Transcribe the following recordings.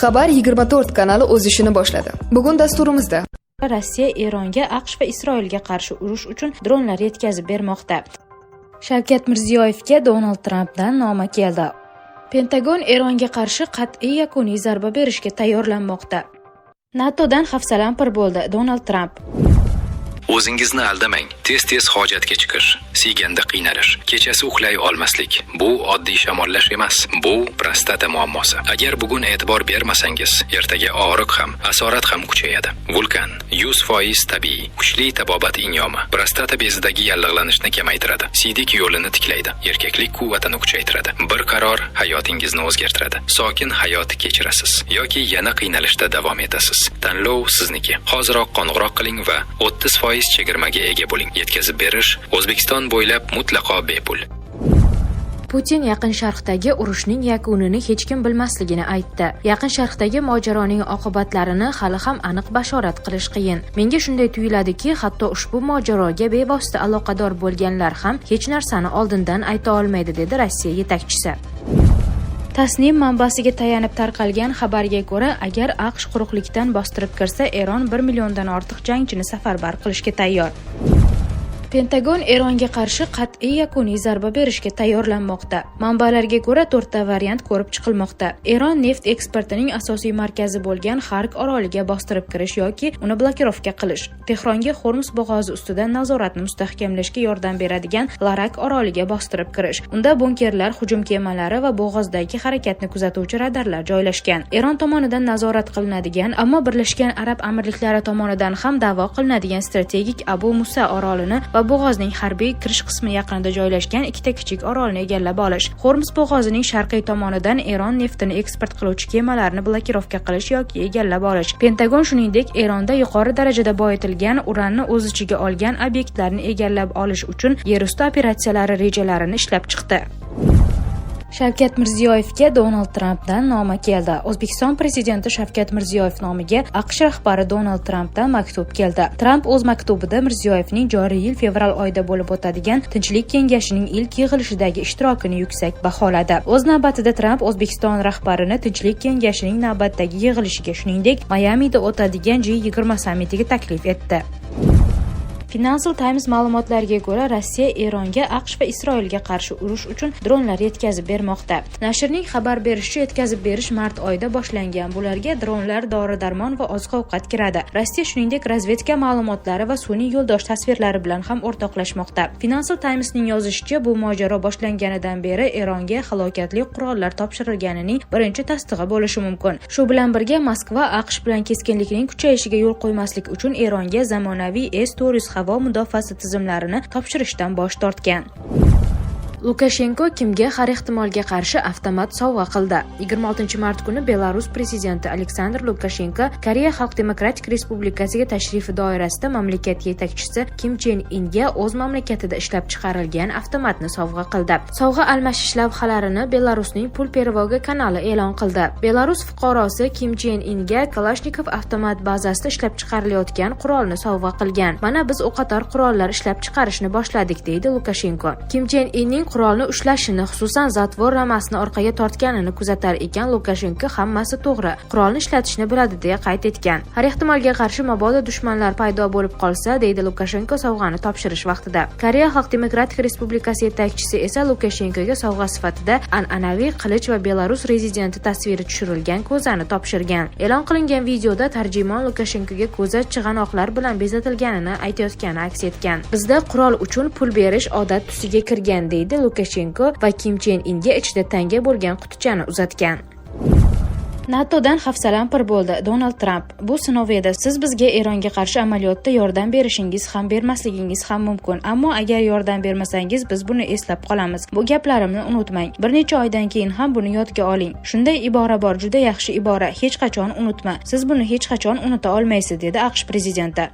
Xabar 24 kanali o'z ishini boshladi. Bugun dasturimizda: Rossiya Eronga AQSh va Isroilga qarshi urush uchun dronlar yetkazib bermoqda. Shavkat Mirziyoyevga Donald Trampdan noma keldi. Pentagon Eronga qarshi qat'iy yakuniy zarba berishga tayyorlanmoqda. NATOdan hafsalam pir bo'ldi Donald Tramp. O'zingizni aldamang. Tez-tez hojatga chiqish, siyganda qiynalish, kechasi uxlay olmaslik — bu oddiy shamollash emas, bu prostata muammosi. Agar bugun e'tibor bermasangiz, ertaga og'riq ham, asorat ham kuchayadi. Vulkan 100% tabiiy, kuchli tabobat inyomi. Prostata bezidagi yallig'lanishni kamaytiradi, siydik yo'lini tiklaydi, erkaklik quvvatini kuchaytiradi. Bir qaror hayotingizni o'zgartiradi. Sokin hayot kechirasiz yoki yana qiynalishda davom etasiz. Tanlov sizniki. Hoziroq qo'ng'iroq qiling va 30% chegirmaga ega bo'ling. Yetkazib berish O'zbekiston bo'ylab mutlaqo bepul. Putin Yaqin Sharqdagi urushning yakunini hech kim bilmasligini aytdi. Yaqin Sharqdagi mojaroning oqibatlarini hali ham aniq bashorat qilish qiyin. Menga shunday tuyuladiki, hatto ushbu mojaroga bevosita aloqador bo'lganlar ham hech narsani oldindan ayta olmaydi, dedi Rossiya yetakchisi. Tasnim manbasiga tayanib tarqalgan xabarga ko'ra, agar AQSh quruqlikdan bostirib kirsa, Eron 1 milliondan ortiq jangchini safarbar qilishga tayyor. Pentagon Eronga qarshi qat'iy yakuniy zarba berishga tayyorlanmoqda. Manbalarga ko'ra, to'rtta variant ko'rib chiqilmoqda. Eron neft eksportining asosiy markazi bo'lgan Xark oroliga bostirib kirish yoki uni blokirovka qilish, Tehronga Hormuz bo'g'ozi ustidan nazoratni mustahkamlashga yordam beradigan Larak oroliga bostirib kirish. Unda bunkerlar, hujum kemalari va bo'g'ozdagi harakatni kuzatuvchi radarlar joylashgan. Eron tomonidan nazorat qilinadigan, ammo Birlashgan Arab Amirliklari tomonidan ham da'vo qilinadigan strategik Abu Musa orolini va bo'g'ozning harbiy kirish qismi yaqinida joylashgan ikkita kichik orolni egallab olish, Hormuz bo'g'ozining sharqiy tomonidan Eron neftini eksport qiluvchi kemalarni blokirovka qilish yoki egallab olish. Pentagon, shuningdek, Eronda yuqori darajada boyitilgan uranni o'z ichiga olgan obyektlarni egallab olish uchun yerusti operatsiyalari rejalarini ishlab chiqdi. Shavkat Mirziyoyevga Donald Trampdan noma keldi. O'zbekiston prezidenti Shavkat Mirziyoyev nomiga AQSh rahbari Donald Trampdan maktub keldi. Tramp o'z maktubida Mirziyoyevning joriy yil fevral oyida bo'lib o'tadigan Tinchlik kengashining ilk yig'ilishidagi ishtirokini yuksak baholadi. O'z navbatida Tramp O'zbekiston rahbarini Tinchlik kengashining navbatdagi yig'ilishiga, shuningdek, Mayamida o'tadigan G20 sammitiga taklif etdi. Financial Times ma'lumotlariga ko'ra, Rossiya Eronga AQSh va Isroilga qarshi urush uchun dronlar yetkazib bermoqda. Nashrning xabar berishicha, yetkazib berish mart oyida boshlangan. Bularga dronlar, dori-darmon va oziq-ovqat kiradi. Rossiya, shuningdek, razvedka ma'lumotlari va sun'iy yo'ldosh tasvirlari bilan ham o'rtoqlashmoqda. Financial Timesning yozishicha, bu mojaro boshlanganidan beri Eronga halokatli qurollar topshirilganining birinchi tasdig'i bo'lishi mumkin. Shu bilan birga Moskva AQSh bilan keskinlikning kuchayishiga yo'l qo'ymaslik uchun Eronga zamonaviy S-400 havo mudofaasi tizimlarini topshirishdan bosh tortgan. Lukashenko Kimga har ehtimolga qarshi avtomat sovg'a qildi. 26 mart kuni Belarus prezidenti Aleksandr Lukashenko Koreya Xalq Demokratik Respublikasiga tashrifi doirasida mamlakat yetakchisi Kim Chen Inga o'z mamlakatida ishlab chiqarilgan avtomatni sovg'a qildi. Sovg'a almashish lavhalarini Belarusning Pul Pervoga kanali e'lon qildi. Belarus fuqarosi Kim Chen Inga Kalashnikov avtomat bazasida ishlab chiqarilayotgan qurolni sovg'a qilgan. "Mana biz o'qotar qurollar ishlab chiqarishni boshladik", deydi Lukashenko. Kim Chen Inning qurolni ushlashini, xususan, zatvor ramasini orqaga tortganini kuzatar ekan Lukashenko "Hammasi to'g'ri, qurolni ishlatishni biladi", deya qayd etgan. "Har ehtimolga qarshi, mabodo dushmanlar paydo bo'lib qolsa", deydi Lukashenko sovg'ani topshirish vaqtida. Koreya Xalq Demokratik Respublikasi yetakchisi esa Lukashenkoga sovg'a sifatida an'anaviy qilich va Belarus prezidenti tasviri tushirilgan ko'zani topshirgan. E'lon qilingan videoda tarjimon Lukashenkoga ko'za chig'anoqlar bilan bezatilganini aytayotgani aks etgan. "Bizda qurol uchun pul berish odat tusiga kirgan", deydi Lukashenko va Kim Chen Inga ichida tanga bo'lgan qutichani uzatgan. NATOdan hafsalam pir bo'ldi Donald Tramp. "Bu sinov edi. Siz bizga Eronga qarshi amaliyotda yordam berishingiz ham, bermasligingiz ham mumkin, ammo agar yordam bermasangiz, biz buni eslab qolamiz. Bu gaplarimni unutmang. Bir necha oydan keyin ham buni yodga oling. Shunday ibora bor, juda yaxshi ibora: hech qachon unutma. Siz buni hech qachon unuta olmaysiz", dedi AQSh prezidenti.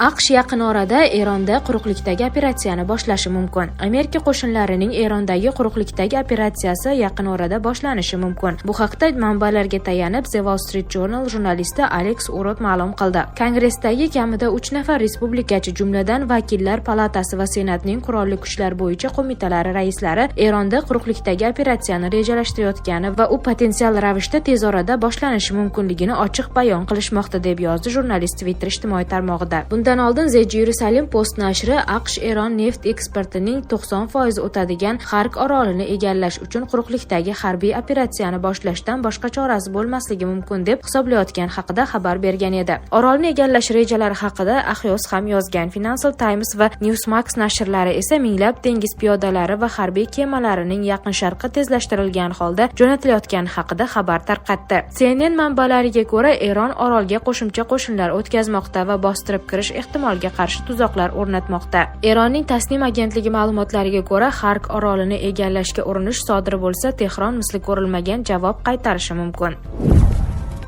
AQSh yaqin orada Eronda quruqlikdagi operatsiyani boshlashi mumkin. Amerika qo'shinlarining Erondagi quruqlikdagi operatsiyasi yaqin orada boshlanishi mumkin. Bu haqda manbalarga tayanib The Wall Street Journal jurnalisti Alex Urot ma'lum qildi. Kongressdagi kamida 3 nafar respublikachi, jumladan Vakillar palatasi va Senatning qurolli kuchlar bo'yicha qo'mitalari raislari Eronda quruqlikdagi operatsiyani rejalashtirayotgani va u potensial ravishda tez orada boshlanishi mumkinligini ochiq bayon qilishmoqda, deb yozdi jurnalist Twitter ijtimoiy tarmog'ida. Bundan oldin The Jerusalem Post nashri AQSh Eron neft eksportining 90% o'tadigan Xark orolini egallash uchun quruqlikdagi harbiy operatsiyani boshlashdan boshqa chorasi bo'lmasligi mumkin deb hisoblayotgani haqida xabar bergan edi. Orolni egallash rejalari haqida Axios ham yozgan. Financial Times va Newsmax nashrlari esa minglab dengiz piyodalari va harbiy kemalarining Yaqin Sharqqa tezlashtirilgan holda jo'natilayotgani haqida xabar tarqatdi. CNN manbalariga ko'ra, Eron orolga qo'shimcha qo'shinlar o'tkazmoqda va bostirib kirish ehtimoliga qarshi tuzoqlar o'rnatmoqda. Eronning Tasnim agentligi ma'lumotlariga ko'ra, Xark orolini egallashga urinish sodir bo'lsa, Tehron misli ko'rilmagan javob qaytarishi mumkin.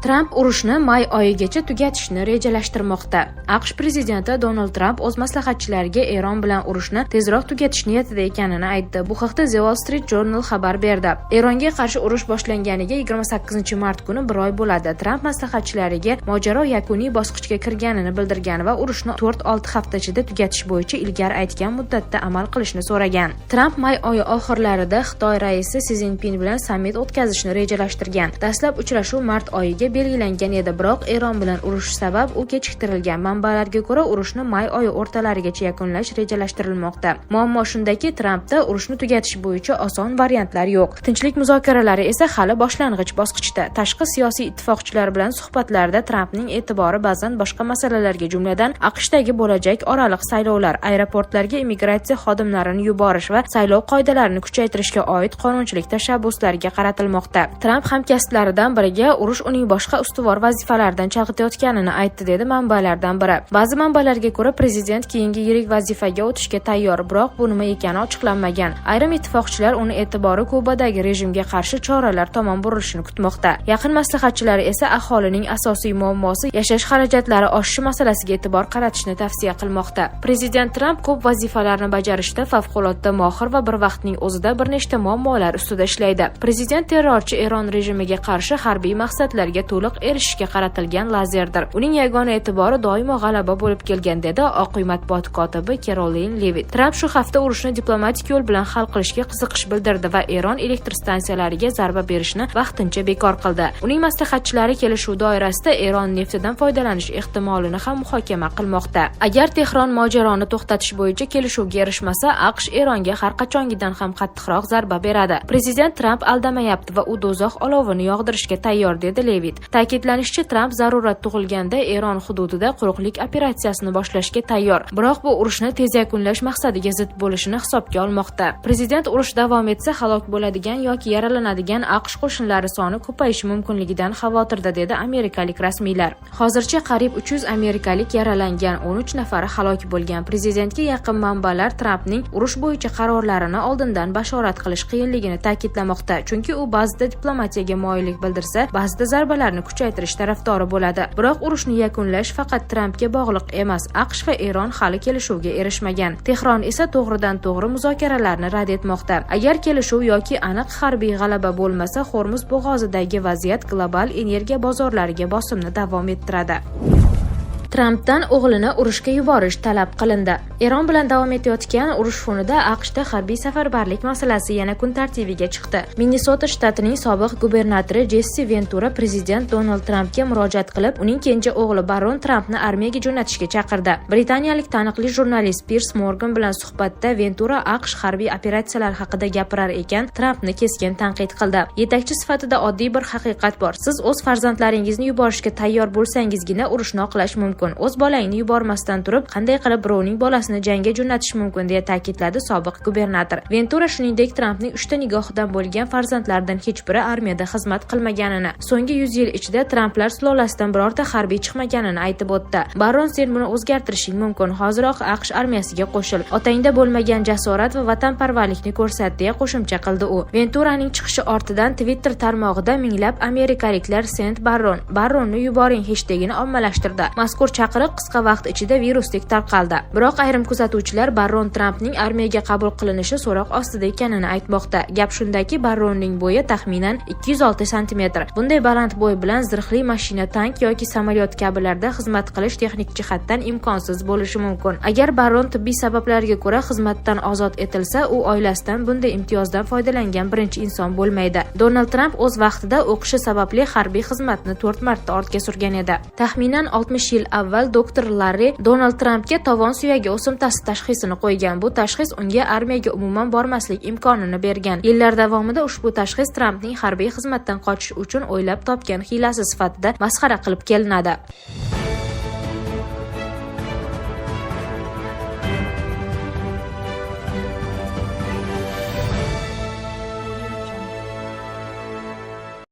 Tramp urushni may oyigacha tugatishni rejalashtirmoqda. AQSh prezidenti Donald Tramp o'z maslahatchilariga Eron bilan urushni tezroq tugatish niyatida ekanini aytdi. Bu haqda The Wall Street Journal xabar berdi. Eronga qarshi urush boshlanganiga 28-mart kuni bir oy bo'ladi. Tramp maslahatchilariga mojaro yakuniy bosqichga kirganini bildirgan va urushni 4-6 hafta ichida tugatish bo'yicha ilgari aytgan muddatda amal qilishni so'ragan. Tramp may oyi oxirlarida Xitoy raisi Si Szinpin bilan sammit o'tkazishni rejalashtirgan. Dastlab uchrashuv mart oyiga belgilangan edi, biroq Eron bilan urush sabab u kechiktirilgan. Manbalarga ko'ra, urushni may oyi o'rtalarigacha yakunlash rejalashtirilmoqda. Muammo shundaki, Trampda urushni tugatish bo'yicha oson variantlar yo'q. Tinchlik muzokaralari esa hali boshlang'ich bosqichda. Tashqi siyosiy ittifoqchilar bilan suhbatlarda Trampning e'tibori ba'zan boshqa masalalarga, jumladan AQShdagi bo'lajak oraliq saylovlar, aeroportlarga immigratsiya xodimlarini yuborish va saylov qoidalarini kuchaytirishga oid qonunchilik tashabbuslariga qaratilmoqda. Tramp hamkasblaridan biriga urush uning boshqa ustuvor vazifalardan chalg'itayotganini aytdi, dedi manbalardan biri. Ba'zi manbalarga ko'ra, prezident keyingi yirik vazifaga o'tishga tayyor, biroq bu nima ekani ochiqlanmagan. Ayrim ittifoqchilar uni e'tibori Kubadagi rejimga qarshi choralar tomon burilishini kutmoqda. Yaqin maslahatchilari esa aholining asosiy muammosi yashash xarajatlari oshishi masalasiga e'tibor qaratishni tavsiya qilmoqda. Prezident Tramp ko'p vazifalarni bajarishda favqulodda mohir va bir vaqtning o'zida bir nechta muammolar ustida ishlaydi. Prezident terrorchi Eron rejimiga qarshi harbiy maqsadlarga to'liq erishishga qaratilgan lazerdir. Uning yagona e'tibori doimo g'alaba bo'lib kelgan, dedi Oq uy matbuot kotibi Kerolin Levitt. Tramp shu hafta urushni diplomatik yo'l bilan hal qilishga qiziqish bildirdi va Eron elektr stansiyalariga zarba berishni vaqtincha bekor qildi. Uning maslahatchilari kelishuv doirasida Eron neftidan foydalanish ehtimolini ham muhokama qilmoqda. Agar Tehron mojaroni to'xtatish bo'yicha kelishuvga erishmasa, AQSh Eronga har qachongidan ham qattiqroq zarba beradi. Prezident Tramp aldamayapti va u do'zax olovini yog'dirishga tayyor, dedi Levitt. Ta'kidlanishicha, Tramp zarurat tug'ilganda Eron hududida quruqlik operatsiyasini boshlashga tayyor, biroq bu urushni tez yakunlash maqsadiga zid bo'lishini hisobga olmoqda. Prezident urush davom etsa halok bo'ladigan yoki yaralanadigan AQSh qo'shinlari soni ko'payishi mumkinligidan xavotirda, dedi amerikalik rasmiylar. Hozircha qariyb 300 amerikalik yaralangan, 13 nafari halok bo'lgan. Prezidentga yaqin manbalar Trampning urush bo'yicha qarorlarini oldindan bashorat qilish qiyinligini ta'kidlamoqda, chunki u ba'zida diplomatiyaga moyillik bildirsa, ba'zida zarbalarni kuchaytirish tarafdori bo'ladi. Biroq urushni yakunlash faqat Trampga bog'liq emas. AQSh va Eron hali kelishuvga erishmagan. Tehron esa to'g'ridan to'g'ri muzokaralarni rad etmoqda. Agar kelishuv yoki aniq harbiy g'alaba bo'lmasa, Xo'rmuz bo'g'ozidagi vaziyat global energiya bozorlariga bosimni davom ettiradi. Trampdan o'g'lini urushga yuborish talab qilindi. Eron bilan davom etayotgan urush fonida AQShda harbiy safarbarlik masalasi yana kun tartibiga chiqdi. Minnesota shtatining sobiq gubernatori Jessi Ventura prezident Donald Trampga murojaat qilib, uning kenja o'g'li Baron Trampni armiyaga jo'natishga chaqirdi. Britaniyalik taniqli jurnalist Piers Morgan bilan suhbatda Ventura AQSh harbiy operatsiyalari haqida gapirar ekan, Trampni keskin tanqid qildi. Yetakchi sifatida oddiy bir haqiqat bor. Siz o'z farzandlaringizni yuborishga tayyor bo'lsangizgina urushni oqlash mumkin. O'z bolangni yubormasdan turib, qanday qilib birovning bolasini jangga jo'natish mumkin, deya ta'kidladi sobiq gubernator. Ventura shuningdek Trampning 3 ta nigohidan bo'lgan farzandlaridan hech biri armiyada xizmat qilmaganini, so'nggi 100 yil ichida Tramplar sulolasidan birorta harbiy chiqmaganini aytib o'tdi. Barron, sen buni o'zgartirishing mumkin. Hoziroq AQSh armiyasiga qo'shil. Otangda bo'lmagan jasorat va vatanparvarlikni ko'rsat, deya qo'shimcha qildi u. Venturaning chiqishi ortidan Twitter tarmog'ida minglab amerikaliklar "Send Barron", "Barronni yuboring" heshtegini ommalashtirdi. Mazkur chaqiriq qisqa vaqt ichida virusdek tarqaldi. Biroq ayrim kuzatuvchilar Barron Trampning armiyaga qabul qilinishi so'roq ostida ekanini aytmoqda. Gap shundaki, Barronning bo'yi taxminan 206 santimetr. Bunday baland bo'y bilan zirhli mashina, tank yoki samolyot kabilarda xizmat qilish texnik jihatdan imkonsiz bo'lishi mumkin. Agar Barron tibbiy sabablarga ko'ra xizmatdan ozod etilsa, u oilasidan bunday imtiyozdan foydalangan birinchi inson bo'lmaydi. Donald Tramp o'z vaqtida o'qishi sababli harbiy xizmatni 4 marta ortga surgan edi. Taxminan 60 yil avval doktor Larri Donald Trampga tovon suyagi o'simtasi tashxisini qo'ygan. Bu tashxis unga armiyaga umuman bormaslik imkonini bergan. Yillar davomida ushbu tashxis Trampning harbiy xizmatdan qochish uchun o'ylab topgan hiylasi sifatida masxara qilib kelinadi.